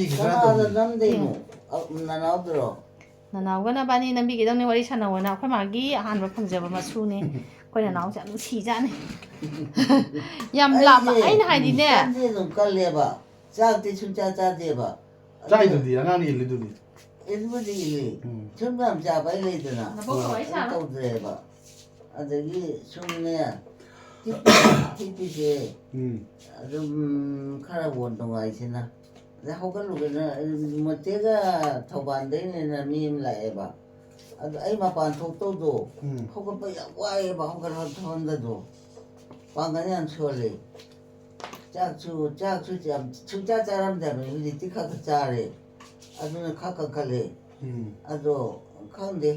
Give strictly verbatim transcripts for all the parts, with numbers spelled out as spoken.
ꯀꯅꯥꯗ ꯅꯝꯗꯣꯏꯅꯣ? ꯑ, ꯅꯅꯥꯎꯗꯨꯔꯣ? ꯅꯅꯥꯎꯒ ꯅꯕꯥꯅꯤ ꯅꯝꯕꯤꯒꯗꯧꯅꯤ, ꯋꯥꯔꯤ ꯁꯥꯟꯅꯧꯑꯅ꯫ ꯑꯩꯈꯣꯏ ꯃꯥꯒꯤ ꯑꯍꯥꯟꯕ ꯐꯪꯖꯕ ꯃꯁꯨꯅꯤ꯫ ꯑꯩꯈꯣꯏ ꯅꯅꯥꯎꯁꯦ ꯌꯥꯝ ꯅꯨꯡꯁꯤꯖꯥꯠꯅꯤ꯫ ꯌꯥꯝ ꯂꯥꯞꯄ꯫ ꯑꯩꯁꯦ ꯑꯩꯅ ꯍꯥꯏꯗꯤꯅꯦ꯫ ꯀꯟꯗꯤ ꯑꯗꯨꯝ ꯀꯜꯂꯦꯕ꯫ ꯆꯥꯛꯇꯤ ꯁꯨꯡꯆꯥ ꯆꯥꯗꯦꯕ꯫ ꯆꯥꯏꯗꯨꯗꯤ, ꯑꯉꯥꯡꯅ ꯏꯜꯂꯤꯗꯨꯗꯤ꯫ ꯏꯟꯕꯨꯗꯤ ꯏꯜꯂꯤ꯫ ꯎꯝ꯫ ꯁꯨꯝ ꯌꯥꯝ ꯆꯥꯕ ꯑꯩ ꯂꯩꯗꯅ꯫ ꯅꯕꯣꯛꯀ ꯋꯥꯔꯤ ꯁꯥꯔꯣ꯫ ꯇꯧꯗ꯭ꯔꯦꯕ꯫ ꯑꯗꯒꯤ ꯁꯨꯝꯅꯦ, ꯊꯤꯠꯄꯤ-, ꯊꯤꯠꯄꯤꯁꯦ ꯎꯝ꯫ ꯑꯗꯨꯝ ꯈꯔ ꯋꯣꯟ ꯅꯨꯡꯉꯥꯏꯁꯤꯅ꯫ ꯑꯗꯩ ꯍꯧꯒꯠꯂꯨꯒꯦꯅ, ꯃꯣꯇꯦꯒ ꯊꯧꯕꯥꯜꯗꯩꯅꯦꯅ ꯃꯤ ꯑꯃ ꯂꯥꯛꯑꯦꯕ꯫ ꯑꯗꯣ ꯑꯩ ꯃꯄꯥꯟ ꯊꯣꯛꯇꯧꯗꯣ, ꯎꯝ꯫ ꯍꯧꯒꯠꯄ ꯌꯥꯝ ꯋꯥꯏꯑꯦꯕ, ꯍꯧꯒꯠꯂ ꯊꯣꯛꯍꯟꯗꯗꯣ꯫ ꯄꯥꯡꯒꯜ ꯌꯥꯝ ꯁꯣꯜꯂꯦ꯫ ꯆꯥꯛꯁꯨ, ꯆꯥꯛꯁꯨ ꯌꯥꯝ ꯁꯨꯡꯆꯥ ꯆꯥꯔꯝꯗꯕꯅꯤ, ꯍꯧꯖꯤꯛꯇꯤ ꯈꯔ ꯈꯔ ꯆꯥꯔꯦ꯫ ꯑꯗꯨꯅ ꯈꯔ ꯀꯟꯈꯠꯂꯦ꯫ ꯎꯝ꯫ ꯑꯗꯣ ꯈꯪꯗꯦ,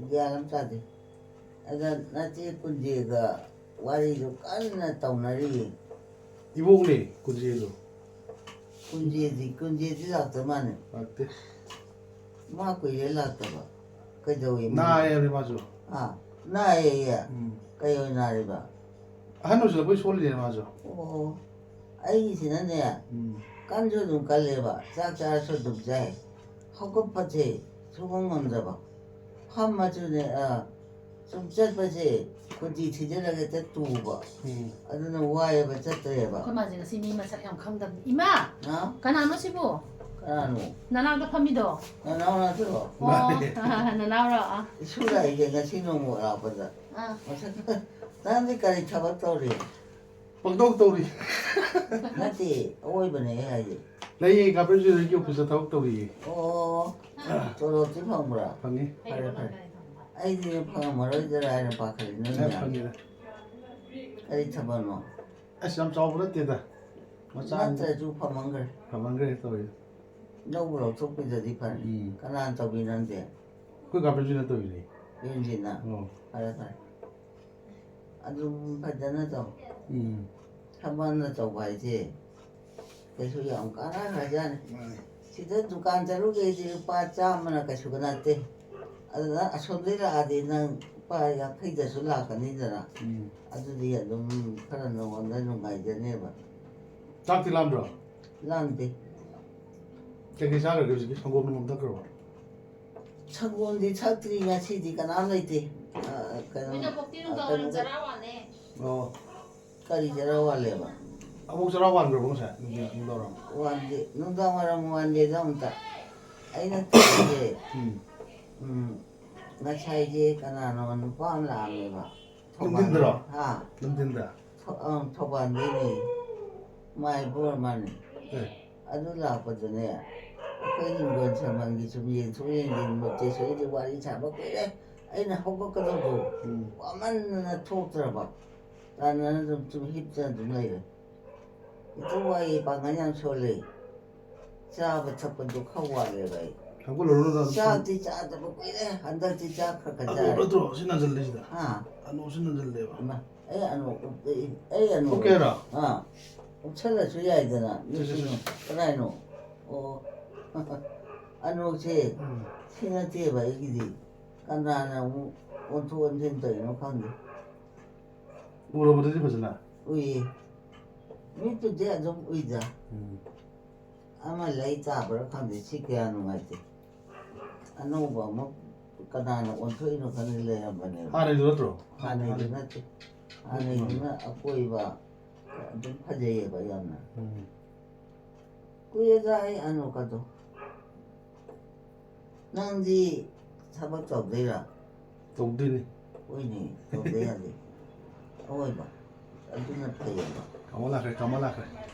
ꯒ꯭ꯌꯥꯟ ꯑꯃ ꯇꯥꯗꯦ꯫ ꯑꯗ ꯅꯆꯦ ꯀꯨꯟꯖꯦꯒ ꯋꯥꯔꯤꯁꯨ ꯀꯟꯅ ꯇꯧꯅꯔꯤꯌꯦ꯫ ꯏꯕꯣꯛꯅꯦ ꯀꯨꯟꯖꯦꯗꯣ꯫ ꯀꯨꯟꯖꯦꯗꯤ, ꯀꯨꯟꯖꯦꯗꯤ ꯂꯥꯛꯇ ꯃꯥꯅꯦ꯫ ꯂꯥꯛꯇꯦ꯫ ꯃꯥ ꯀꯨꯏꯔꯦ ꯂꯥꯛꯇꯕ꯫ ꯀꯩꯗꯧꯏ ꯃꯥ? ꯅꯥꯏ ꯍꯥꯏꯕꯅꯤ ꯃꯥꯁꯨ꯫ ꯑꯥ, ꯅꯥꯏꯌꯦꯌꯦ? ꯎꯝ꯫ ꯀꯩ ꯑꯣꯏ ꯅꯥꯔꯤꯕ? ꯑꯍꯟ ꯑꯣꯏꯁꯤꯜꯂꯛꯄꯩ ꯁꯣꯜꯂꯤꯅꯦ ꯃꯥꯁꯨ꯫ ꯑꯣ, ꯑꯩꯒꯤꯁꯤꯅꯅꯦ, ꯎꯝ꯫ ꯀꯟꯁꯨ ꯑꯗꯨꯝ ꯀꯜꯂꯦꯕ, ꯆꯥꯛ ꯆꯥꯔꯁꯨ ꯑꯗꯨꯝ ꯆꯥꯏ꯫ ꯍꯧꯒꯠꯄꯁꯦ ꯁꯨꯡꯉꯝ ꯉꯝꯗꯕ꯫ ꯐꯝꯃꯁꯨꯅꯦ, ꯑ, ꯁꯨꯝ ꯆꯠꯄꯁꯦ ꯈꯨꯗꯤ ꯊꯤꯖꯤꯜꯂꯒ ꯍꯦꯛꯇ ꯇꯨꯕ꯫ ꯎꯝ꯫ ꯑꯗꯨꯅ ꯋꯥꯏꯑꯦꯕ, ꯆꯠꯇ꯭ꯔꯦꯕ꯫ ꯑꯩꯈꯣꯏ ꯃꯥꯁꯦ ꯉꯁꯤ ꯃꯤ ꯃꯁꯛ ꯌꯥꯝ ꯈꯪꯗꯕꯅꯤ꯫ ꯏꯃꯥ! ꯍꯥ? ꯀꯅꯥꯅꯣ ꯁꯤꯕꯨ? ꯀꯅꯥꯅꯣ? ꯅꯅꯥꯛꯇ ꯐꯝꯃꯤꯗꯣ? ꯅꯅꯥꯎ ꯅꯠꯇ꯭ꯔꯣ? ꯑꯣ, ꯃꯥꯅꯦ꯫ ꯅꯅꯥꯎꯔꯣ? ꯑ꯫ ꯏꯁꯨ ꯂꯥꯛꯏꯁꯦ ꯉꯁꯤ ꯅꯣꯡꯃ ꯂꯥꯛꯄꯗ꯫ ꯑ꯫ ꯃꯁꯛ-, ꯅꯪꯗꯤ ꯀꯔꯤ ꯊꯕꯛ ꯇꯧꯔꯤ? ꯄꯪꯇꯧ ꯇꯧꯔꯤ꯫ ꯅꯠꯇꯦ, ꯑꯋꯣꯏꯕꯅꯦ ꯑꯩ ꯍꯥꯏꯁꯦ꯫ ꯂꯩꯌꯦ, ꯀꯥꯔꯄꯦꯟ ꯁꯤꯗꯔꯒꯤ ꯑꯣꯐꯤꯁꯇ ꯊꯕꯛ ꯇꯧꯔꯤꯌꯦ꯫ ꯑꯣ, ꯇꯣꯂꯣꯞꯇꯤ ꯐꯪꯕ꯭ꯔꯥ? ꯐꯪꯉꯤ꯫ ꯐꯔꯦ, ꯐꯔꯦ꯫ ꯑꯩꯗꯤ ꯐꯪꯉꯝꯃꯔꯣꯏꯗ꯭ꯔꯥ ꯍꯥꯏꯅ ꯄꯥꯈꯠꯂꯤ, ꯅꯣꯏ ꯌꯥꯝ ꯃꯌꯥꯝ꯫ ꯐꯪꯉꯤꯗ꯫ ꯀꯔꯤ ꯊꯕꯛꯅꯣ? ꯑꯁ, ꯌꯥꯝ ꯆꯥꯎꯕ ꯅꯠꯇꯦꯗ꯫ ꯃꯆꯥ ꯑꯅꯤ꯫ ꯅꯠꯇ꯭ꯔꯁꯨ ꯐꯃꯟꯈ꯭ꯔꯦ꯫ ꯐꯃꯟꯈ꯭ꯔꯦ ꯇꯧꯔꯤꯗꯣ꯫ ꯂꯧꯕ ꯂꯧꯊꯣꯛꯄꯤꯗ꯭ꯔꯗꯤ ꯐꯔꯦ꯫ ꯎꯝ꯫ ꯀꯅꯥꯅ ꯇꯧꯕꯤ ꯅꯪꯗꯤ? ꯑꯩꯈꯣꯏ ꯀꯥꯔꯄꯦꯟꯁꯤꯅ ꯇꯧꯔꯤꯅꯦ꯫ ꯌꯨꯝꯁꯤꯅ? ꯑꯣ꯫ ꯐꯔꯦ, ꯐꯔꯦ꯫ ꯑꯗꯨꯝ ꯐꯖꯅ ꯇꯧ꯫ ꯎꯝ꯫ ꯊꯕꯛ ꯑꯃ ꯇꯧꯕ ꯍꯥꯏꯁꯦ ꯀꯩꯁꯨ ꯌꯥꯝ ꯀꯥꯟꯅꯈ꯭ꯔꯖꯥꯠꯅꯤ꯫ ꯃꯥꯅꯤ꯫ ꯁꯤꯗ ꯗꯨꯀꯥꯟ ꯆꯠꯂꯨꯒꯦꯗꯤ ꯂꯨꯄꯥ ꯆꯥꯝꯃꯅ ꯀꯩꯁꯨ ꯅꯠꯇꯦ꯫ ꯑꯗꯨꯅ ꯑꯁꯣꯝꯗꯩ ꯂꯥꯛꯑꯗꯤ ꯅꯪ ꯂꯨꯄꯥ ꯌꯥꯡꯈꯩꯗꯁꯨ ꯂꯥꯛꯀꯅꯤꯗꯅ꯫ ꯎꯝ꯫ ꯑꯗꯨꯗꯤ ꯑꯗꯨꯝ ꯈꯔ ꯅꯉꯣꯟꯗ ꯅꯨꯡꯉꯥꯏꯖꯅꯦꯕ꯫ ꯆꯥꯛꯇꯤ ꯂꯥꯝꯗ꯭ꯔꯣ? ꯂꯥꯝꯗꯦ꯫ ꯀꯩꯀꯩ ꯆꯥꯈ꯭ꯔꯒꯦ ꯍꯧꯖꯤꯛꯀꯤ? ꯁꯪꯒꯣꯝ ꯅꯨꯡꯒꯣꯝ ꯊꯛꯈ꯭ꯔꯕꯣ? ꯁꯪꯒꯣꯝꯗꯤ ꯊꯛꯇ꯭ꯔꯤ ꯉꯁꯤꯗꯤ, ꯀꯅꯥꯝ ꯂꯩꯇꯦ꯫ ꯑ, ꯀꯩꯅꯣ, ꯃꯤꯅ ꯄꯣꯛꯇꯤ ꯑ, ꯅꯨꯡꯗꯥꯡ ꯋꯥꯏꯔꯝ ꯀꯩꯅꯣꯗ, ꯆꯔꯥ ꯋꯥꯅꯦ꯫ ꯑꯣ꯫ ꯀꯔꯤ ꯆꯔꯥ ꯋꯥꯜꯂꯦꯕ? ꯑꯃꯨꯛ ꯆꯔꯥ ꯋꯥꯟꯈ꯭ꯔꯕꯣ ꯉꯁꯥꯏ? ꯅꯨꯡꯗꯥꯡ ꯋꯥꯏꯔꯝ? ꯋꯥꯟꯗꯦ, ꯅꯨꯡꯗꯥꯡ ꯋꯥꯏꯔꯝ ꯋꯥꯟꯗꯦꯗ ꯑꯃꯨꯛꯇ꯫ ꯑꯩꯅ ꯇꯧꯔꯤꯁꯦ, ꯎꯝ꯫ ꯎꯝ, ꯉꯁꯥꯏꯁꯦ ꯀꯅꯥꯅꯣ ꯅꯨꯄꯥ ꯑꯃ ꯂꯥꯛꯑꯝꯃꯦꯕ꯫ ꯅꯨꯡꯊꯤꯟꯗꯔꯣ? ꯍꯥ? ꯅꯨꯡꯊꯤꯟꯗ? ꯊꯧ-, ꯑꯪ, ꯊꯧꯕꯥꯜꯗꯩꯅꯦ꯫ ꯃꯥꯏ ꯕꯣꯔꯃꯟ꯫ ꯑꯦ꯫ ꯑꯗꯨ ꯂꯥꯛꯄꯗꯅꯦ, ꯑꯩꯈꯣꯏ ꯍꯤꯡꯒꯣꯜ ꯁꯝꯕꯜꯒꯤ ꯁꯨꯝ ꯌꯦꯡꯊꯣꯛ ꯌꯦꯡꯁꯤꯟ ꯃꯆꯦꯁꯣꯏꯗꯤ ꯋꯥꯔꯤ ꯁꯥꯕ ꯀꯨꯏꯔꯦ꯫ ꯑꯩꯅ ꯍꯧꯒꯠꯀꯗꯧꯗꯣ ꯎꯝ꯫ ꯋꯥꯃꯟꯗꯅ ꯊꯣꯛꯇ꯭ꯔꯕ꯫ ꯇꯥꯟꯅꯅ ꯑꯗꯨꯝ ꯆꯨꯝ ꯍꯤꯞꯇꯅ ꯑꯗꯨꯝ ꯂꯩꯔꯦ꯫ ꯏꯇꯧ ꯋꯥꯏ ꯄꯥꯡꯒꯜ ꯌꯥꯝ ꯁꯣꯜꯂꯦ꯫ ꯆꯥꯕ ꯊꯛꯄꯗꯣ ꯈꯔ ꯋꯥꯠꯂꯦꯕ ꯑꯩ꯫ ꯊꯥꯡꯒꯨꯜ ꯍꯧꯔꯨꯅꯨꯗ꯫ ꯆꯥꯛꯇꯤ ꯆꯥꯗꯕ ꯀꯨꯏꯔꯦ꯫ ꯍꯟꯗꯛꯇꯤ ꯆꯥꯛ ꯈꯔ ꯈꯔ ꯑꯅꯣꯛ ꯆꯥꯔꯦ꯫ ꯅꯠꯇ꯭ꯔꯣ? ꯁꯤ ꯅꯥꯟꯁꯤꯜꯂꯤꯁꯤꯗ꯫ ꯍꯥ? ꯑꯅꯣꯛꯁꯤ ꯅꯥꯟꯁꯤꯜꯂꯦꯕ꯫ ꯏꯃꯥ, ꯑꯩ ꯑꯅꯣꯛ ꯎꯞꯄ-, ꯑꯩ ꯑꯅꯣꯛ ꯎꯞꯀꯦꯔꯣ? ꯑꯥ, ꯎꯞꯁꯜꯂꯁꯨ ꯌꯥꯏꯗꯅ꯫ ꯁꯦ, ꯁꯦ, ꯁꯦ꯫ ꯀꯗꯥꯏꯅꯣ? ꯑꯣ꯫ ꯑꯅꯣꯛꯁꯦ ꯎꯝ꯫ ꯁꯤ ꯅꯠꯇꯦꯕ ꯑꯩꯒꯤꯗꯤ꯫ ꯀꯅꯥꯅ ꯑꯃꯨꯛ ꯑꯣꯟꯊꯣꯛ ꯑꯣꯟꯁꯤꯟ ꯇꯧꯔꯤꯅꯣ ꯈꯪꯗꯦ꯫ ꯎꯔꯕꯗꯨꯗꯤ ꯐꯖꯅ? ꯎꯏꯌꯦ꯫ ꯃꯤꯠꯇꯨꯗꯤ ꯑꯗꯨꯝ ꯎꯏꯗ꯫ ꯎꯝ꯫ ꯑꯃ ꯂꯩ ꯇꯥꯕ꯭ꯔꯥ ꯈꯪꯗꯦ, ꯁꯤ ꯀꯌꯥ ꯅꯨꯡꯉꯥꯏꯇꯦ꯫ ꯑꯅꯧꯕ ꯑꯃ ꯀꯅꯥꯅ ꯑꯣꯟꯊꯣꯛꯏꯅꯣ ꯈꯪꯗꯦ, ꯂꯩꯔꯝꯕꯅꯦꯕ꯫ ꯍꯥꯟꯅꯩꯗꯨ ꯅꯠꯇ꯭ꯔꯣ? ꯍꯥꯟꯅꯩꯗꯨ ꯅꯠꯇꯦ꯫ ꯍꯥꯟꯅꯩꯗꯨꯅ ꯑꯀꯣꯏꯕ ꯑꯗꯨꯝ ꯐꯖꯩꯌꯦꯕ ꯌꯥꯝꯅ꯫ ꯎꯝ꯫ ꯀꯨꯏꯔꯦꯗ ꯑꯩ ꯑꯅꯣꯛꯀꯗꯣ꯫ ꯅꯪꯗꯤ ꯊꯕꯛ ꯇꯧꯗꯣꯏꯔꯥ? ꯇꯧꯗꯣꯏꯅꯤ꯫ ꯍꯣꯏꯅꯦ, ꯇꯧꯗ ꯌꯥꯗꯦ꯫ ꯑꯋꯣꯏꯕ꯫ ꯑꯗꯨꯅ ꯐꯩꯌꯦꯕ꯫ ꯀꯥꯃꯣ ꯂꯥꯛꯈ꯭ꯔꯦ, ꯀꯥꯃꯣ ꯂꯥꯛꯈ꯭ꯔꯦ꯫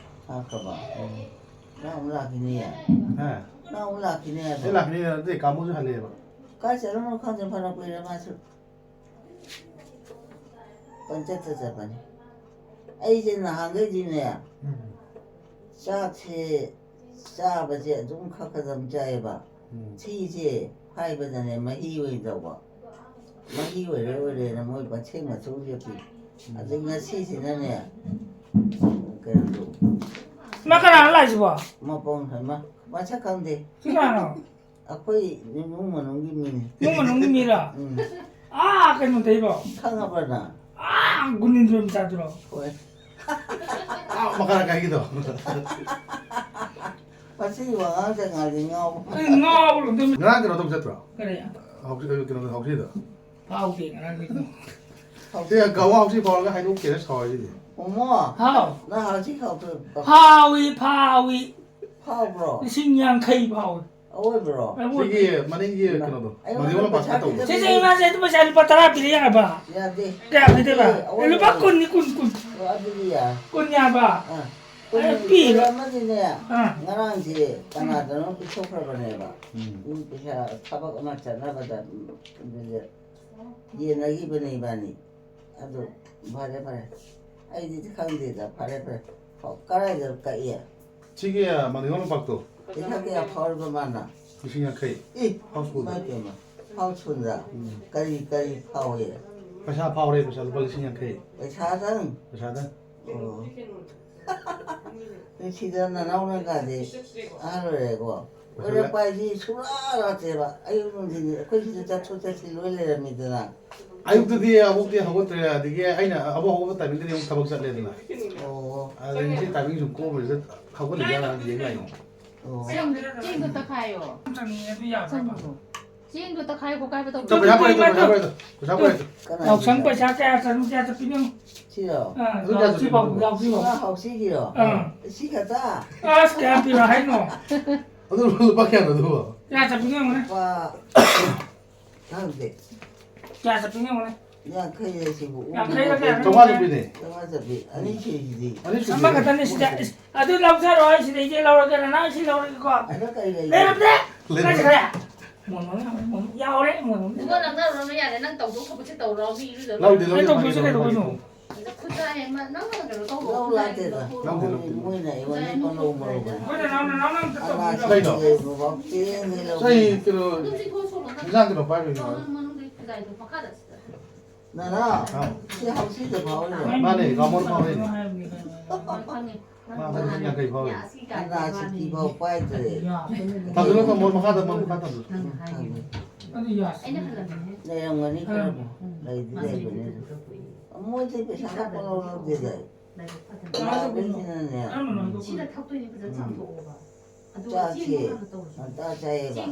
ꯂꯥꯛꯈ꯭ꯔꯕ? ꯎꯝ꯫ ꯅꯪ ꯑꯃꯨꯛ ꯂꯥꯛꯈꯤꯅꯤꯌꯦ? ꯍꯥ? ꯅꯪ ꯑꯃꯨꯛ ꯂꯥꯛꯈꯤꯅꯤ ꯍꯥꯏꯕ? ꯑꯩ ꯂꯥꯛꯈꯤꯅꯤ ꯅꯠꯇꯦ, ꯀꯥꯃꯣꯁꯨ ꯍꯜꯂꯛꯑꯦꯕ꯫ ꯀꯥꯏ ꯆꯠꯂꯝꯅꯣ ꯈꯪꯗꯦ, ꯐꯅ ꯀꯨꯏꯔꯦ ꯃꯥꯁꯨ꯫ ꯄꯪꯆꯠꯇ ꯆꯠꯄꯅꯤ꯫ ꯑꯩꯁꯦ ꯅꯍꯥꯟꯈꯩꯗꯤꯅꯦ, ꯎꯝ꯫ ꯆꯥꯛꯁꯦ ꯆꯥꯕꯁꯦ ꯑꯗꯨꯝ ꯈꯔ ꯈꯔ ꯑꯗꯨꯝ ꯆꯥꯏꯌꯦꯕ꯫ ꯎꯝ꯫ ꯊꯤꯁꯦ ꯐꯥꯏꯕꯗꯅꯦ ꯃꯍꯤ ꯑꯣꯏꯅ ꯇꯧꯕ꯫ ꯃꯍꯤ ꯑꯣꯏꯔꯦ ꯑꯣꯏꯔꯦꯅ ꯃꯣꯏ ꯄꯪꯁꯦꯝ ꯃꯁꯦꯝ ꯌꯦꯞꯄꯤ꯫ ꯑꯗꯩ ꯉꯁꯤꯁꯤꯅꯅꯦ, ꯀꯩꯅꯣꯗꯣ, ꯃꯥ ꯀꯅꯥꯅꯣ ꯂꯥꯛꯏꯁꯤꯕꯣ? ꯃꯄꯣꯡ ꯍꯩꯃ, ꯃꯁꯛ ꯈꯪꯗꯦ꯫ ꯁꯤ ꯀꯅꯥꯅꯣ? ꯑꯩꯈꯣꯏ ꯏꯃꯨꯡ ꯃꯅꯨꯡꯒꯤ ꯃꯤꯅꯤ꯫ ꯏꯃꯨꯡ ꯃꯅꯨꯡꯒꯤ ꯃꯤꯔꯣ? ꯎꯝ꯫ ꯑꯥ, ꯀꯩꯅꯣꯗꯩꯔꯣ? ꯈꯪꯉꯕ꯭ꯔ ꯅꯪ? ꯑꯥ, ꯒꯨꯅꯤꯟꯗ꯭ꯔꯣ ꯃꯆꯥꯗꯨꯔꯣ? ꯍꯣꯏ꯫ ꯑꯥ, ꯃꯈꯥ ꯂꯩꯀꯥꯏꯒꯤꯗꯣ꯫ ꯃꯁꯤꯒꯤ ꯋꯥꯉꯥꯡ ꯁꯉꯥꯡꯁꯦ ꯉꯥꯎꯕ꯫ ꯑꯩ ꯉꯥꯎꯔꯣ ꯑꯗꯨꯝ꯫ ꯉꯔꯥꯡ ꯀꯩꯅꯣ ꯇꯧꯕ ꯆꯠꯇ꯭ꯔꯣ? ꯀꯔꯤ? ꯍꯧꯖꯤꯛ, ꯀꯩꯅꯣꯗ, ꯍꯧꯖꯤꯛꯗ꯫ ꯐꯥꯎꯗꯦ ꯉꯔꯥꯡꯒꯤꯗꯣ꯫ ꯁꯤ ꯒꯥꯎ ꯍꯧꯖꯤꯛ ꯐꯥꯎꯔꯒ ꯍꯥꯏꯗꯣꯛꯇꯦꯅ ꯁꯥꯎꯔꯤꯁꯤꯗꯤ꯫ ꯃꯣꯃꯣ꯫ ꯍꯥꯎ꯫ ꯅꯪ ꯍꯧꯖꯤꯛ ꯐꯥꯎꯗ ꯐꯥꯎꯏ, ꯐꯥꯎꯏ꯫ ꯐꯥꯎꯕ꯭ꯔꯣ? ꯂꯤꯁꯤꯡ ꯌꯥꯡꯈꯩ ꯐꯥꯎꯏ꯫ ꯑꯑꯣꯏꯕ꯭ꯔꯣ? ꯑꯑꯣꯏꯕ꯫ ꯁꯤꯒꯤ ꯃꯅꯤꯡꯒꯤ ꯏꯃꯥ, ꯀꯩꯅꯣꯗꯣ, ꯑꯩꯉꯣꯟꯗ ꯃꯅꯤꯡꯂꯣꯝ ꯄꯩꯁꯥ ꯄꯥꯁꯇ ꯇꯧꯕꯗꯣ꯫ ꯄꯤꯔꯛꯑꯣ꯫ ꯁꯦ, ꯁꯦ, ꯏꯃꯥ, ꯁꯦ, ꯑꯗꯨ ꯄꯩꯁꯥ ꯂꯨꯄꯥ ꯇꯔꯥ ꯄꯤꯔꯛꯑꯦ ꯍꯥꯏꯕ꯫ ꯌꯥꯗꯦ꯫ ꯀꯌꯥ ꯄꯤꯗꯣꯏꯕ? ꯑꯑꯣꯏꯕ꯫ ꯂꯨꯄꯥ ꯀꯨꯟꯅꯤ, ꯀꯨꯟ, ꯀꯨꯟ꯫ ꯑꯣ, ꯑꯗꯨꯗꯤ ꯌꯥ-, ꯀꯨꯟ ꯌꯥꯕ꯫ ꯑꯥ꯫ ꯑꯦ, ꯄꯤꯔꯣ꯫ ꯑꯃꯗꯤꯅꯦ, ꯑꯥ꯫ ꯉꯔꯥꯡꯁꯦ ꯀꯅꯥꯗꯅꯣ ꯄꯤꯊꯣꯛꯈ꯭ꯔꯕꯅꯦꯕ꯫ ꯎꯝ꯫ ꯃꯤ ꯄꯩꯁꯥ ꯊꯕꯛ ꯑꯃ ꯆꯠꯅꯕꯗ, ꯎꯝ, ꯑꯗꯨꯗ ꯌꯦꯟꯅꯈꯤꯕꯅꯦ ꯏꯕꯥꯅꯤ꯫ ꯑꯗꯨ ꯐꯔꯦ, ꯐꯔꯦ꯫ ꯑꯩꯗꯤ ꯈꯪꯗꯦꯗ, ꯐꯔꯦ, ꯐꯔꯦ꯫ ꯀꯗꯥꯏꯗ ꯀꯛꯏ? ꯁꯤꯒꯤ, ꯑ, ꯃꯅꯤꯡꯂꯣꯝ ꯂꯝꯄꯥꯛꯇꯣ꯫ ꯄꯩꯁꯥ ꯀꯌꯥ ꯐꯥꯎꯔꯤꯕ ꯃꯥꯅ? ꯂꯤꯁꯤꯡ ꯌꯥꯡꯈꯩ꯫ ꯏ! ꯍꯥꯎꯁ ꯐꯨꯜꯗ꯫ ꯏꯃꯥꯏ ꯄꯦꯝꯃ꯫ ꯍꯥꯎꯁ ꯐꯨꯜꯗ? ꯎꯝ꯫ ꯀꯔꯤ, ꯀꯔꯤ ꯐꯥꯎꯏ? ꯄꯩꯁꯥ ꯐꯥꯎꯔꯦ, ꯄꯩꯁꯥ ꯂꯨꯄꯥ ꯂꯤꯁꯤꯡ ꯌꯥꯡꯈꯩ꯫ ꯄꯩꯁꯥꯗꯪ? ꯄꯩꯁꯥꯗꯪ꯫ ꯑꯣ꯫ ꯅꯨꯡꯁꯤꯗ ꯅꯅꯥꯎꯅꯒꯗꯤ ꯑꯍꯜ ꯑꯣꯏꯔꯦꯀꯣ꯫ ꯄꯩꯁꯥ ꯑꯣꯏꯔꯛꯄ ꯍꯥꯏꯁꯤ ꯁꯨꯡꯂꯥꯛ ꯂꯥꯛꯇꯦꯕ꯫ ꯑꯌꯨꯛ ꯅꯨꯡꯊꯤꯟ ꯑꯩꯈꯣꯏ ꯁꯤꯗ ꯆꯠꯊꯣꯛ ꯆꯠꯁꯤꯟ ꯂꯣꯏ ꯂꯩꯔꯝꯃꯤꯗꯅ꯫ ꯑꯌꯨꯛꯇꯗꯤ ꯑꯃꯨꯛꯇꯤ ꯍꯧꯒꯠꯇ꯭ꯔꯦ, ꯑꯗꯒꯤ ꯑꯩꯅ ꯑꯃꯨꯛ ꯍꯧꯒꯠꯄ ꯇꯥꯏꯃꯤꯡꯗꯗꯤ ꯑꯃꯨꯛ ꯊꯕꯛ ꯆꯠꯂꯦꯗꯅ꯫ ꯑꯣ꯫ ꯑꯗꯨꯗꯒꯤ ꯁꯤ ꯇꯥꯏꯃꯤꯡ ꯁꯨꯝ ꯀꯣꯝꯕꯁꯤꯗ ꯍꯧꯒꯠꯂꯤꯖꯥꯠꯂ ꯌꯦꯡ ꯂꯥꯛꯏꯅꯣ꯫ ꯑꯣ꯫ ꯆꯦꯡ-, ꯆꯦꯡꯗꯣ ꯇꯛꯈꯥꯏꯌꯣ꯫ ꯆꯪꯅꯤꯡꯉꯦ ꯑꯗꯨ ꯌꯥꯕ꯭ꯔꯕ? ꯆꯪꯉꯤꯕꯣ? ꯆꯦꯡꯗꯣ ꯇꯛꯈꯥꯏꯌꯣ ꯈꯣꯠꯀꯥꯏꯕ ꯇꯧ-, ꯇꯧ, ꯄꯩꯁꯥ ꯄꯨꯔꯦ, ꯇꯧ, ꯄꯩꯁꯥ ꯄꯨꯔꯦ, ꯄꯩꯁꯥ ꯄꯨꯔꯦ꯫ ꯀꯅꯥ ꯌꯥꯎꯁꯪ ꯄꯩꯁꯥ? ꯄꯩꯁꯥ ꯀꯌꯥ ꯆꯪ-, ꯀꯌꯥ ꯆꯠꯄꯤꯅꯣ? ꯁꯤꯔꯣ? ꯑꯥ, ꯑꯗꯨ ꯀꯌꯥ ꯌꯥꯎꯁꯤ ꯆꯠꯄꯤꯅꯣ? ꯐꯥꯎ, ꯌꯥꯎꯁꯤ ꯐꯥꯎ꯫ ꯁꯤꯒꯤꯔꯣ? ꯑꯥ꯫ ꯁꯤ ꯈꯛꯇ? ꯑꯁ, ꯀꯌꯥ ꯄꯤꯔꯣ ꯍꯥꯏꯅꯣ? ꯑꯗꯨ ꯂꯨꯄꯥ ꯀꯌꯥꯅꯣ ꯑꯗꯨꯕꯣ? ꯀꯌꯥ ꯆꯠꯄꯤꯅꯣ ꯌꯦꯡꯉꯨꯅꯦ꯫ ꯂꯨꯄꯥ, ꯈꯪꯗꯦ꯫ ꯀꯌꯥ ꯆꯠꯄꯤꯅꯣ ꯌꯦꯡꯉꯨꯅꯦ꯫ ꯌꯥꯡꯈꯩ ꯍꯥꯏꯁꯤꯕꯨ ꯌꯥꯡꯈꯩꯔ ꯀꯌꯥꯅꯣ? ꯆꯥꯝꯃꯉꯥ ꯆꯠꯄꯤꯅꯦ꯫ ꯆꯥꯝꯃꯉꯥ ꯆꯠꯄꯤ꯫ ꯑꯅꯤ ꯁꯨꯏꯁꯤꯗꯤ꯫ ꯑꯅꯤ ꯁꯨꯏꯁꯤꯗꯤ꯫ ꯑꯃꯈꯛꯇꯅꯤ ꯁꯤꯗ꯫ ꯏꯁ, ꯑꯗꯨ ꯂꯧꯖꯔꯣ, ꯑꯩ ꯁꯤꯗꯩꯗꯤ ꯂꯧꯔꯒꯦ, ꯅꯅꯥꯎ ꯁꯤ ꯂꯧꯔꯒꯦꯀꯣ꯫ ꯑꯗꯣ ꯀꯔꯤ ꯂꯩꯒꯦ? ꯂꯩꯔꯝꯗ꯭ꯔꯦ! ꯂꯩꯔꯝꯗ꯭ꯔꯦ! ꯀꯥꯏ ꯆꯠꯈ꯭ꯔꯦ? ꯃꯣꯟ ꯃꯣꯟ ꯌꯥꯎꯔꯦ, ꯃꯣꯟ ꯃꯣꯟ꯫ ꯏꯕꯨꯡꯉꯣ, ꯅꯪ ꯂꯧꯔꯨꯔꯅꯨ ꯌꯥꯔꯦ, ꯅꯪ ꯇꯧꯗꯧ ꯊꯣꯛꯄꯁꯦ ꯇꯧꯔꯣ, ꯃꯤ ꯏꯔꯨꯖꯔꯨ꯫ ꯂꯧꯗꯦ, ꯂꯧꯗꯦ, ꯑꯩ ꯇꯧꯗꯣꯏꯁꯦ ꯂꯧꯗꯦ, ꯀꯩꯗꯧꯕꯩꯅꯣ? ꯂꯧꯗꯦ꯫ ꯈꯨꯠ ꯆꯥ ꯍꯦꯟ ꯃ-, ꯅꯪꯅ ꯀꯩꯅꯣ ꯇꯧꯔꯣ, ꯂꯧ ꯂꯥꯛꯇꯦꯗ꯫ ꯂꯧꯗꯦ, ꯂꯧꯗꯦ꯫ ꯃꯣꯏꯅ ꯑꯩꯉꯣꯟꯗ ꯄꯪꯂꯧ ꯃꯔꯧꯕꯅꯤ꯫ ꯑꯩꯈꯣꯏ ꯅꯅꯥꯎ, ꯅꯅꯥꯎ ꯅꯪ ꯑꯝꯇ ꯇꯧꯕꯤꯔꯣ꯫ ꯑꯉꯥꯡꯁꯤꯡꯒꯤ ꯑꯣꯏꯕ ꯆꯦꯡꯅꯤ ꯂꯧꯕꯅꯤ꯫ ꯆꯍꯤ ꯀꯩꯅꯣ, ꯑꯗꯨꯝ ꯆꯤꯡꯊꯣꯛꯑ ꯁꯣꯛꯂꯣ, ꯅꯪ ꯏꯟꯖꯥꯡ ꯀꯩꯅꯣ ꯄꯥꯏꯕꯩꯅꯣ? ꯅꯪ ꯃꯅꯨꯡꯗꯒꯤ ꯈꯨꯖꯥꯏꯗꯣ ꯃꯈꯥꯗ ꯁꯤꯗ꯫ ꯅꯅꯥꯎ, ꯑꯥ꯫ ꯁꯤ ꯍꯥꯎꯁꯤꯗ ꯐꯥꯎꯔꯤꯔꯣ? ꯃꯥꯅꯦ, ꯀꯥꯃꯣꯟ ꯐꯥꯎꯔꯤꯅꯦ꯫ ꯍꯣꯏ, ꯈꯪꯉꯦ꯫ ꯃꯥ ꯍꯧꯖꯤꯛ ꯌꯥꯡꯈꯩ ꯐꯥꯎꯔꯦ꯫ ꯑꯅꯥ ꯁꯤꯀꯤ ꯐꯥꯎ ꯄꯥꯏꯗ꯭ꯔꯦ꯫ ꯊꯝꯖꯤꯜꯂꯣ, ꯊꯝꯃꯣ, ꯃꯈꯥ ꯊꯝꯃꯣ, ꯃꯈꯥ ꯊꯝꯃꯣ꯫ ꯎꯝ, ꯊꯝꯃꯦ꯫ ꯑꯗꯨ ꯌꯥꯁꯤ꯫ ꯑꯩꯅ ꯍꯜꯂꯝꯃꯦꯍꯦ꯫ ꯂꯩꯔꯝꯒꯅꯤ ꯈꯔꯕꯨ꯫ ꯎꯝ꯫ ꯂꯩꯗꯤ ꯂꯩꯕꯅꯦ꯫ ꯃꯣꯏꯗꯤ ꯄꯩꯁꯥ ꯈꯔ ꯄꯪꯂꯧ ꯂꯧꯗꯦꯗ꯫ ꯂꯥꯏꯕꯛ ꯐꯗꯅ꯫ ꯂꯥꯎꯕꯁꯤꯅꯅꯦ꯫ ꯀꯔꯝꯕꯅꯣ ꯍꯥꯏꯗꯣ? ꯁꯤꯗ ꯊꯛꯇꯣꯏꯅꯦ, ꯐꯖꯅ ꯎꯝ꯫ ꯆꯥꯝꯊꯣꯛꯑꯣꯕ꯫ ꯆꯥꯛꯁꯦ ꯉꯟꯇꯥ ꯆꯥꯏꯌꯦꯕ꯫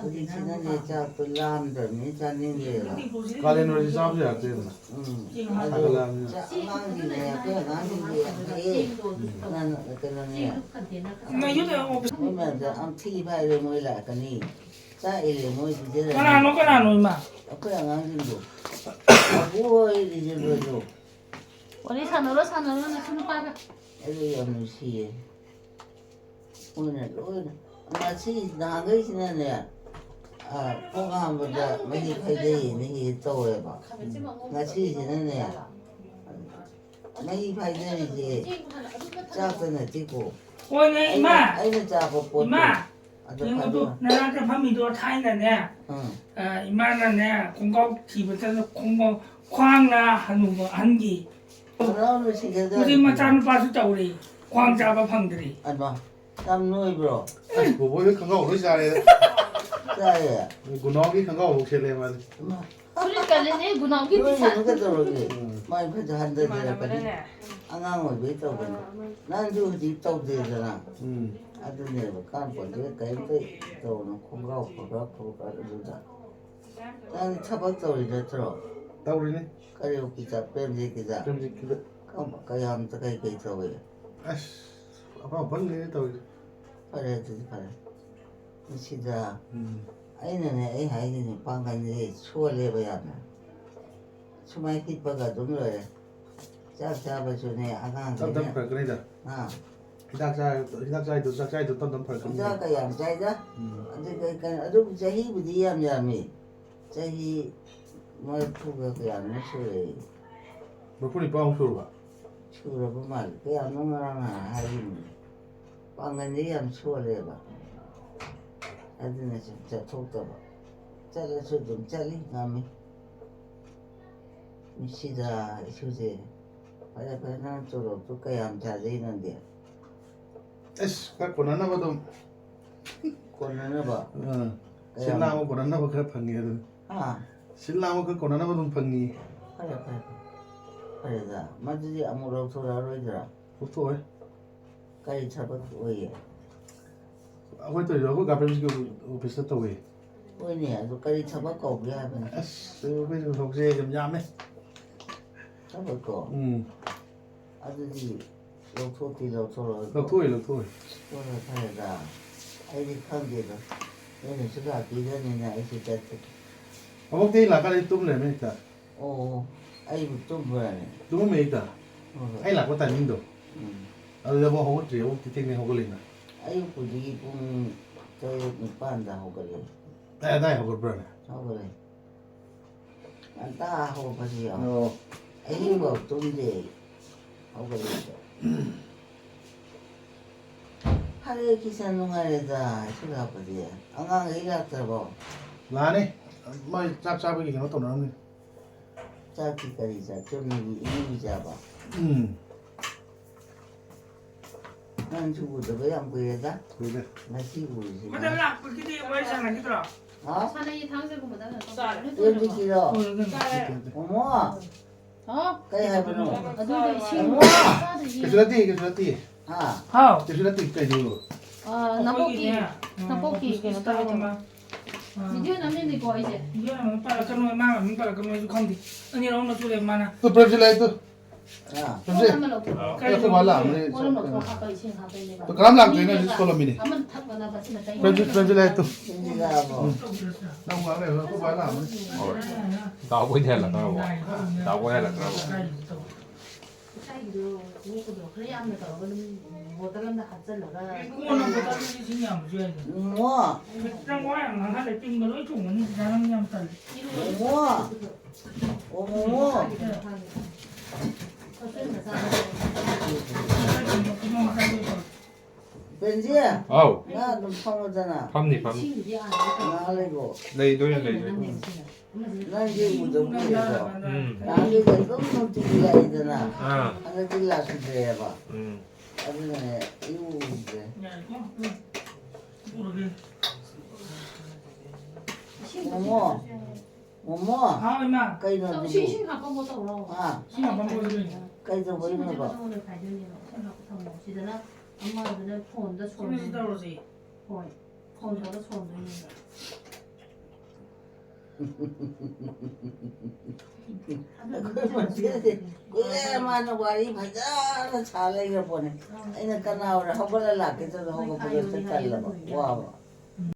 ꯍꯧꯖꯤꯛꯁꯤꯅꯅꯦ, ꯆꯥꯛꯇꯣ ꯂꯥꯝꯗ꯭ꯔꯕꯅꯤꯅ ꯆꯥꯅꯤꯡꯗ꯭ꯔꯦꯕ꯫ ꯀꯥꯂꯦꯟ ꯑꯣꯏꯔꯗꯤ ꯆꯥꯕꯁꯨ ꯌꯥꯔꯛꯇꯦꯗꯅ꯫ ꯎꯝ꯫ ꯑꯗꯣ ꯁꯥꯒꯠꯂꯛꯑꯕꯅꯤꯅ꯫ ꯆꯥꯛ ꯑꯉꯥꯡꯁꯤꯡꯅꯦ, ꯑꯩꯈꯣꯏ ꯑꯉꯥꯡꯁꯤꯡꯗꯤ ꯌꯥꯝ ꯐꯩꯌꯦ꯫ ꯅꯪ ꯀꯩꯅꯣꯅꯦ꯫ ꯃꯣꯏ ꯃꯌꯥꯝꯁꯦ ꯌꯥꯝ ꯊꯤ ꯐꯥꯏꯔꯦ, ꯃꯣꯏ ꯂꯥꯛꯀꯅꯤ꯫ ꯆꯥꯛ ꯏꯜꯂꯦ, ꯃꯣꯏ ꯄꯤꯖꯔꯅꯤ꯫ ꯀꯅꯥꯅꯣ, ꯀꯅꯥꯅꯣ, ꯏꯃꯥ? ꯑꯩꯈꯣꯏ ꯑꯉꯥꯡꯁꯤꯡꯗꯣ꯫ ꯑꯕꯨ ꯍꯣꯏ, ꯏꯖꯦꯜ ꯍꯣꯏꯗꯣ꯫ ꯋꯥꯔꯤ ꯁꯥꯟꯅꯔꯣ, ꯁꯥꯟꯅꯔꯣ, ꯅꯁꯨ ꯅꯨꯄꯥꯒ꯫ ꯑꯩꯗꯣ ꯌꯥꯝ ꯅꯨꯡꯁꯤꯌꯦ꯫ ꯃꯣꯏꯅ ꯂꯣꯏꯅ꯫ ꯉꯁꯤ ꯅꯍꯥꯟꯈꯩꯁꯤꯅꯅꯦ, ꯑ, ꯈꯣꯡ ꯍꯥꯝꯕꯗ ꯃꯍꯤ ꯐꯩꯗꯩꯌꯦꯅ ꯍꯦꯛ ꯇꯧꯋꯦꯕ꯫ ꯉꯁꯤꯁꯤꯅꯅꯦ, ꯃꯍꯤ ꯐꯥꯏꯗꯔꯤꯁꯦ ꯆꯥꯛꯇ ꯅꯠꯇꯦꯀꯣ꯫ ꯍꯣꯏꯅꯦ, ꯑꯩꯅ, ꯏꯃꯥ꯫ ꯑꯩꯅ ꯆꯥꯕ ꯄꯣꯠꯇꯣ ꯏꯃꯥ, ꯑꯗꯨ ꯌꯦꯡꯉꯨ ꯇꯨ, ꯐꯥꯏꯗꯣꯛ- ꯅꯅꯥꯛꯇ ꯐꯝꯃꯤꯗꯣ ꯊꯥꯏꯅꯅꯦ, ꯎꯝ꯫ ꯑ, ꯏꯃꯥꯅꯅꯦ, ꯈꯣꯡꯒ꯭ꯔꯥꯎ ꯊꯤꯕ ꯆꯠꯂ ꯈꯣꯡꯒ꯭ꯔꯥꯎ ꯈ꯭ꯋꯥꯡꯅ ꯍꯅꯨꯕ ꯑꯍꯟꯒꯤ꯫ ꯍꯔꯥꯎꯅ ꯁꯤꯒꯗꯧꯔꯦ꯫ ꯍꯧꯖꯤꯛ ꯃꯆꯥꯅꯨꯄꯥꯁꯨ ꯇꯧꯔꯤ, ꯈ꯭ꯋꯥꯡ ꯆꯥꯕ ꯐꯪꯗ꯭ꯔꯤ꯫ ꯑꯗꯣ ꯌꯥꯝ ꯅꯣꯏꯕ꯭ꯔꯣ? ꯑꯁ, ꯕꯣꯕꯣꯏ ꯍꯣꯏ ꯈꯣꯡꯒ꯭ꯔꯥꯎ ꯂꯣꯏ ꯆꯥꯔꯦꯗ꯫ ꯆꯥꯏꯌꯦ꯫ ꯒꯨꯅꯥꯎꯒꯤ ꯈꯣꯡꯒ꯭ꯔꯥꯎ ꯐꯥꯎ ꯁꯦꯠꯂꯦ ꯃꯥꯗꯤ꯫ ꯏꯃꯥ꯫ ꯐꯨꯔꯤꯠ ꯀꯜꯂꯤꯅꯦ, ꯒꯨꯅꯥꯎꯒꯤ ꯅꯣꯏ ꯇꯤ-ꯁꯥꯔꯠ꯫ ꯀꯩꯅꯣ ꯀꯩꯗꯧꯔꯒꯦ? ꯎꯝ꯫ ꯃꯥꯏ ꯈꯔ ꯍꯟꯊꯖꯔꯛꯀꯅꯤ꯫ ꯏꯃꯥꯟꯅꯕꯅꯅꯦ꯫ ꯑꯉꯥꯡ ꯑꯣꯏꯕꯩ ꯇꯧꯕꯅꯤ꯫ ꯅꯪꯁꯨ ꯍꯧꯖꯤꯛ ꯇꯧꯗꯦꯗꯅ꯫ ꯎꯝ꯫ ꯑꯗꯨꯅꯦꯕ, ꯀꯥꯟꯄꯣꯟꯇꯦ, ꯀꯔꯤꯝꯇ ꯇꯧꯅꯨ, ꯈꯣꯡꯒ꯭ꯔꯥꯎ ꯐꯕ ꯐꯕ ꯑꯗꯨꯗ꯫ ꯅꯪ ꯊꯕꯛ ꯇꯧꯔꯤ ꯅꯠꯇ꯭ꯔꯣ? ꯇꯧꯔꯤꯅꯤ꯫ ꯀꯔꯤ ꯑꯣꯐꯤꯁꯇ? ꯄ꯭ꯔꯦꯝꯖꯤꯠꯀꯤꯗ? ꯄ꯭ꯔꯦꯝꯖꯤꯠꯀꯤꯗ꯫ ꯀꯝ-, ꯀꯌꯥꯝꯇ ꯀꯩꯀꯩ ꯇꯧꯏ? ꯑꯁ, ꯑꯐ ꯑꯐꯪꯅꯦ ꯇꯧꯔꯤꯁꯦ꯫ ꯐꯔꯦ, ꯑꯗꯨꯗꯤ ꯐꯔꯦ꯫ ꯃꯁꯤꯗ ꯎꯝ꯫ ꯑꯩꯅꯅꯦ, ꯑꯩ ꯍꯥꯏꯅꯤꯅꯦ, ꯄꯥꯡꯒꯜꯁꯦ ꯁꯣꯜꯂꯦꯕ ꯌꯥꯝꯅ꯫ ꯁꯨꯃꯥꯏꯅ ꯍꯤꯞꯄꯒ ꯑꯗꯨꯝ ꯂꯣꯏꯔꯦ꯫ ꯆꯥꯛ ꯆꯥꯕꯁꯨꯅꯦ, ꯇꯞ ꯇꯞ ꯑꯉꯥꯡꯈꯩꯅ꯫ ꯐꯔꯛꯀꯅꯤꯗ꯫ ꯑꯥ꯫ ꯍꯤꯗꯥꯛ ꯆꯥ-, ꯍꯤꯗꯥꯛ ꯆꯥꯏꯗꯣ, ꯆꯥꯛ ꯆꯥꯏꯗꯣ ꯇꯞ ꯇꯞ ꯐꯔꯛꯀꯅꯤ꯫ ꯍꯤꯗꯥꯛꯀ ꯌꯥꯝ ꯆꯥꯏꯗ꯫ ꯎꯝ꯫ ꯑꯗꯨ ꯀꯩ-, ꯀꯩ-, ꯑꯗꯨꯕꯨ ꯆꯍꯤꯕꯨꯗꯤ ꯌꯥꯝ ꯌꯥꯝꯃꯤ꯫ ꯆꯍꯤ ꯃꯔꯤꯐꯨꯒ ꯀꯌꯥꯅꯣ ꯁꯨꯔꯦ꯫ ꯃꯔꯤꯐꯨ ꯅꯤꯄꯥꯟꯃꯨꯛ ꯁꯨꯔꯕ? ꯁꯨꯔꯕ ꯃꯥꯜꯂꯦ꯫ ꯀꯌꯥꯅꯣ ꯉꯔꯥꯡ ꯅꯍꯥꯟ ꯍꯥꯏꯈꯤꯕꯅꯦ꯫ ꯄꯥꯡꯒꯜꯗꯤ ꯌꯥꯝ ꯁꯣꯜꯂꯦꯕ꯫ ꯑꯗꯨꯅ ꯁꯨꯝ ꯆꯠꯊꯣꯛꯇꯕ꯫ ꯆꯠꯂꯁꯨ ꯑꯗꯨꯝ ꯆꯠꯂꯤ ꯉꯝꯃꯤ꯫ ꯃꯤꯁꯤꯗ ꯏꯁꯨꯁꯦ꯫ ꯐꯔꯦ, ꯐꯔꯦ, ꯅꯪ ꯇꯣꯂꯣꯞꯇꯨ ꯀꯌꯥꯝ ꯁꯥꯖꯩ ꯅꯪꯗꯤ? ꯑꯁ, ꯈꯔ ꯀꯣꯟꯅꯅꯕ ꯑꯗꯨꯝ꯫ ꯀꯣꯟꯅꯅꯕ? ꯑꯥ, ꯀꯌꯥꯝ? ꯁꯤꯜ ꯂꯥꯡꯕ ꯀꯣꯟꯅꯅꯕ ꯈꯔ ꯐꯪꯉꯦ ꯑꯗꯨꯅ꯫ ꯍꯥ? ꯁꯤꯜ ꯂꯥꯡꯕ ꯈꯔ ꯀꯣꯟꯅꯅꯕ ꯑꯗꯨꯝ ꯐꯪꯉꯤ꯫ ꯐꯔꯦ, ꯐꯔꯦ, ꯐꯔꯦ꯫ ꯐꯔꯦꯗ, ꯃꯗꯨꯗꯤ ꯑꯃꯨꯛ ꯂꯧꯊꯣꯔꯛꯑꯔꯣꯏꯗ꯭ꯔꯥ? ꯂꯧꯊꯣꯛꯑꯣꯏ꯫ ꯀꯔꯤ ꯊꯕꯛ ꯑꯣꯏꯌꯦ? ꯑꯩꯈꯣꯏ ꯇꯧꯔꯤꯗꯣ ꯑꯩꯈꯣꯏ ꯒꯥꯔꯃꯦꯟꯁꯀꯤ ꯑꯣꯐꯤꯁꯇ ꯇꯧꯋꯦ꯫ ꯍꯣꯏꯅꯦ, ꯑꯗꯨ ꯀꯔꯤ ꯊꯕꯛ ꯀꯧꯒꯦ ꯍꯥꯏꯕꯅꯤ? ꯑꯁ, ꯑꯩꯈꯣꯏ ꯊꯕꯛꯁꯦ ꯌꯥꯝ ꯌꯥꯝꯃꯦ꯫ ꯊꯕꯛꯇꯣ ꯎꯝ꯫ ꯑꯗꯨꯗꯤ ꯂꯧꯊꯣꯛꯇꯤ ꯂꯧꯊꯣꯛꯑꯣ꯫ ꯂꯧꯊꯣꯛꯑꯣꯏ, ꯂꯧꯊꯣꯛꯑꯣꯏ꯫ ꯂꯧꯊꯣꯛꯑꯣꯏ ꯐꯔꯦꯗ꯫ ꯑꯩꯗꯤ ꯈꯪꯗꯦꯗ꯫ ꯅꯣꯏꯅꯁꯨ ꯂꯥꯛꯄꯤꯗꯕꯅꯤꯅ ꯑꯩꯁꯨ ꯆꯠꯇꯦ꯫ ꯑꯃꯨꯛꯇꯤ ꯑꯩ ꯂꯥꯛꯀꯥꯟꯗ ꯇꯨꯝ ꯂꯩꯔꯝꯃꯦ ꯍꯦꯛꯇ꯫ ꯑꯣ, ꯑꯩꯕꯨ ꯇꯨꯝꯕ꯭ꯔꯅꯦ? ꯇꯨꯝꯃꯝꯃꯦ ꯍꯦꯛꯇ꯫ ꯍꯣꯏ, ꯍꯣꯏ꯫ ꯑꯩ ꯂꯥꯛꯄ ꯇꯥꯏꯃꯤꯡꯗꯣ꯫ ꯎꯝ꯫ ꯑꯗꯨꯗꯐꯥꯎ ꯍꯧꯒꯠꯇ꯭ꯔꯤ, ꯑꯌꯨꯛꯇꯤ ꯊꯦꯡꯅ ꯍꯧꯒꯠꯂꯦꯅ꯫ ꯑꯌꯨꯛꯄꯨꯗꯤ ꯄꯨꯡ ꯇꯔꯦꯠ ꯅꯤꯄꯥꯟꯗ ꯍꯧꯒꯠꯂꯦ꯫ ꯑꯩ ꯑꯗꯥꯏ ꯍꯧꯒꯠꯄ꯭ꯔꯅꯦ? ꯍꯧꯒꯠꯂꯦ꯫ ꯉꯟꯇꯥ ꯍꯧꯒꯠꯄꯁꯨ ꯌꯥꯎꯋꯦ꯫ ꯑꯣ꯫ ꯑꯍꯤꯡꯐꯥꯎ ꯇꯨꯝꯗꯦ ꯑꯩ꯫ ꯍꯧꯒꯠꯂꯛꯄ꯫ ꯍꯔꯦ ꯀ꯭ꯔꯤꯁꯅ, ꯅꯨꯡꯉꯥꯏꯔꯦꯗ, ꯏꯁꯨ ꯂꯥꯛꯄꯗꯤ꯫ ꯑꯉꯥꯡꯈꯩ ꯂꯥꯛꯇ꯭ꯔꯕꯣ? ꯂꯥꯛꯑꯅꯤ꯫ ꯃꯣꯏ ꯆꯥꯛ ꯆꯥꯕꯒꯤ ꯀꯩꯅꯣ ꯇꯧꯅꯔꯝꯒꯅꯤ꯫ ꯆꯥꯛꯇꯤ ꯀꯔꯤ ꯆꯥꯛ? ꯆꯨꯝꯅꯒꯤ ꯏꯃꯨꯡꯒꯤ ꯆꯥꯕ? ꯎꯝ꯫ ꯅꯪꯁꯨ ꯎꯗꯕ ꯌꯥꯝ ꯀꯨꯏꯔꯦꯗ꯫ ꯀꯨꯏꯔꯦ꯫ ꯉꯁꯤ ꯎꯔꯤꯁꯤ꯫ ꯃꯊꯪ ꯂꯥꯛꯄꯒꯤꯗꯤ ꯋꯥꯔꯤ ꯁꯥꯟꯅꯈꯤꯗ꯭ꯔꯣ? ꯍꯥ? ꯁꯥꯟꯅꯩ, ꯊꯥꯡꯖꯒꯨꯝꯕꯗ ꯀꯩꯅꯣ ꯇꯧꯕ꯫ ꯆꯥꯔꯦ꯫ ꯅꯣꯏ ꯇꯦꯟꯗꯤ ꯇꯣꯏꯔꯕꯣ? ꯀꯤꯔꯣ? ꯆꯥꯔꯦ꯫ ꯃꯣꯃꯣ, ꯍꯥꯎ꯫ ꯀꯩ ꯍꯥꯏꯕꯅꯣ? ꯑꯗꯨꯗꯣ ꯏꯁꯤꯡ ꯃꯣꯃꯣ! ꯆꯥꯗꯣꯏꯁꯤ꯫ ꯀꯩꯁꯨ ꯅꯠꯇꯦ, ꯀꯩꯁꯨ ꯅꯠꯇꯦ꯫ ꯍꯥ? ꯍꯥꯎ꯫ ꯀꯩꯁꯨ ꯅꯠꯇꯦ, ꯀꯩꯅꯣ? ꯑ, ꯅꯥꯄꯣꯛꯀꯤ, ꯑꯩꯈꯣꯏꯒꯤꯅꯦ, ꯅꯥꯄꯣꯛꯀꯤ ꯀꯩꯅꯣ ꯇꯧꯔꯦ꯫ ꯆꯥꯕ ꯑꯃ꯫ ꯚꯤꯗꯤꯑꯣ ꯅꯝꯃꯤꯅꯤꯀꯣ ꯑꯩꯁꯦ꯫ ꯌꯦꯟ ꯑꯃꯨꯛ ꯄꯜꯂꯛꯀꯅꯨ, ꯃꯥ ꯑꯃꯨꯛ ꯄꯜꯂꯛꯀꯅꯨ, ꯑꯩꯁꯨ ꯈꯪꯗꯦ꯫ ꯑꯅꯤꯔꯛ ꯑꯍꯨꯝꯂꯛ ꯁꯨꯔꯦ ꯃꯥꯅ꯫ ꯇꯨ ꯄ꯭ꯔꯦꯝꯁꯤꯂꯥꯏ ꯇꯨ꯫ ꯑꯥ꯫ ꯄ꯭ꯔꯦꯝꯁꯤ꯫ ꯑꯃ ꯂꯧꯊꯣꯛ꯫ ꯑꯩ ꯑꯩꯈꯣꯏ ꯕꯥ ꯂꯥꯛꯑꯝꯕꯅꯤ꯫ ꯀꯣꯜ ꯑꯃ ꯂꯧꯊꯣꯛ ꯍꯥꯞꯄ ꯏꯁꯤꯡ ꯍꯥꯞꯄꯩꯅꯦꯕ꯫ ꯇꯨ ꯀꯅꯥꯝ ꯂꯥꯛꯇꯦꯅ ꯍꯧꯖꯤꯛ ꯁꯣꯜꯂꯝꯃꯤꯅꯤ꯫ ꯑꯃ ꯊꯛꯅꯅꯕ ꯁꯤꯅ ꯀꯩ꯫ ꯄ꯭ꯔꯦꯝꯁꯤ, ꯄ꯭ꯔꯦꯝꯁꯤꯂꯥꯏ ꯇꯨ꯫ ꯁꯤꯡꯁꯤꯜꯂꯛꯑꯕꯣ? ꯅꯪ ꯉꯥꯏꯍꯥꯛ ꯂꯩꯔꯒ ꯑꯩꯈꯣꯏ ꯕꯥ ꯂꯥꯛꯑꯝꯕꯅꯤ꯫ ꯍꯣꯏ꯫ ꯗꯥꯎꯈꯣꯏꯗꯤ ꯍꯜꯂꯛꯈ꯭ꯔꯕꯣ? ꯗꯥꯎꯈꯣꯏ ꯍꯜꯂꯛꯈ꯭ꯔꯕꯣ? ꯉꯁꯥꯏꯒꯤꯗꯣ ꯈꯣꯡꯎꯞꯀꯗꯣ ꯈꯔ ꯌꯥꯝꯅ ꯇꯧꯔꯒ ꯑꯗꯨꯝ ꯕꯣꯇꯜ ꯑꯃꯗ ꯍꯥꯞꯆꯜꯂꯒ꯫ ꯀꯣꯟꯅ ꯕꯣꯇꯜꯗꯨꯗꯤ ꯏꯁꯤꯡ ꯌꯥꯝꯕꯁꯨ ꯌꯥꯏꯗꯅ꯫ ꯃꯣꯃꯣ! ꯅꯪ ꯋꯥ ꯌꯥꯝ ꯉꯥꯡꯍꯜꯂꯦ, ꯇꯤꯡꯕ ꯂꯣꯏ ꯊꯣꯡꯉꯅꯤ, ꯁꯤꯗ ꯅꯪ ꯌꯥꯝ ꯇꯜꯂꯦ꯫ ꯃꯣꯃꯣ! ꯑꯣ, ꯃꯣꯃꯣ! ꯄ꯭ꯔꯦꯝꯖꯤ, ꯑꯥꯎ꯫ ꯅꯪ ꯑꯗꯨꯝ ꯐꯝꯃꯗꯅ꯫ ꯐꯝꯅꯤ, ꯐꯝꯅꯤ꯫ ꯉꯥꯏꯍꯥꯛ ꯂꯩꯒꯣ꯫ ꯂꯩꯗꯣꯏꯅꯦ, ꯂꯩꯗꯣꯏꯅꯦ꯫ ꯅꯪꯗꯤ ꯎꯗꯕ ꯀꯨꯏꯔꯦꯀꯣ꯫ ꯎꯝ꯫ ꯅꯍꯥꯟꯒꯩꯗꯤ ꯑꯗꯨꯝ ꯅꯨꯡꯇꯤꯒꯤ ꯂꯥꯛꯏꯗꯅ꯫ ꯑꯥ꯫ ꯍꯟꯗꯛꯇꯤ ꯂꯥꯛꯈꯤꯗ꯭ꯔꯦꯕ꯫ ꯎꯝ꯫ ꯑꯗꯨꯅꯅꯦ ꯏꯎ ꯎꯗ꯭ꯔꯦ꯫ ꯌꯥꯔꯦꯀꯣ? ꯎꯝ꯫ ꯄꯨꯔꯒꯦ꯫ ꯃꯣꯃꯣ! ꯃꯣꯃꯣ! ꯍꯥꯎ, ꯏꯃꯥ꯫ ꯀꯩꯅꯣ ꯆꯧꯁꯤ ꯑꯗꯨꯕꯨ? ꯏꯁꯤꯡ ꯍꯥꯞꯄ ꯑꯃꯨꯛ ꯇꯧꯔꯣ꯫ ꯍꯥ? ꯏꯁꯤꯡ ꯍꯥꯞꯄ ꯑꯃ ꯄꯨꯔꯒꯦ꯫ ꯀꯩꯗꯧꯕꯩꯅꯣꯕ? ꯏꯁꯤꯡ ꯍꯥꯞꯄ ꯑꯃꯨꯛ ꯇꯧꯔꯣ꯫ ꯁꯤꯗꯅ ꯑꯃꯗꯨꯅ ꯐꯣꯟꯗ ꯁꯤꯃ ꯁꯤ ꯁꯣꯟꯕ꯫ ꯇꯧꯔꯁꯤ꯫ ꯍꯣꯏ, ꯐꯣꯟ ꯇꯧꯔꯒ ꯁꯣꯟꯗꯣꯏꯅꯦꯕ꯫ ꯑꯩꯈꯣꯏ ꯃꯁꯦꯜꯁꯦ ꯀꯨꯏꯔꯦ, ꯃꯥꯅ ꯋꯥꯔꯤ ꯐꯖꯅ ꯁꯥ ꯂꯩꯈ꯭ꯔ ꯄꯣꯠꯅꯤ꯫ ꯑꯩꯅ ꯀꯅꯥ ꯑꯣꯏꯔ ꯍꯧꯒꯠꯂ ꯂꯥꯛꯀꯦ ꯇꯧꯗ ꯍꯧꯒꯠꯄꯗꯣ ꯍꯦꯛꯇ ꯇꯜꯂꯕ, ꯋꯥꯕ꯫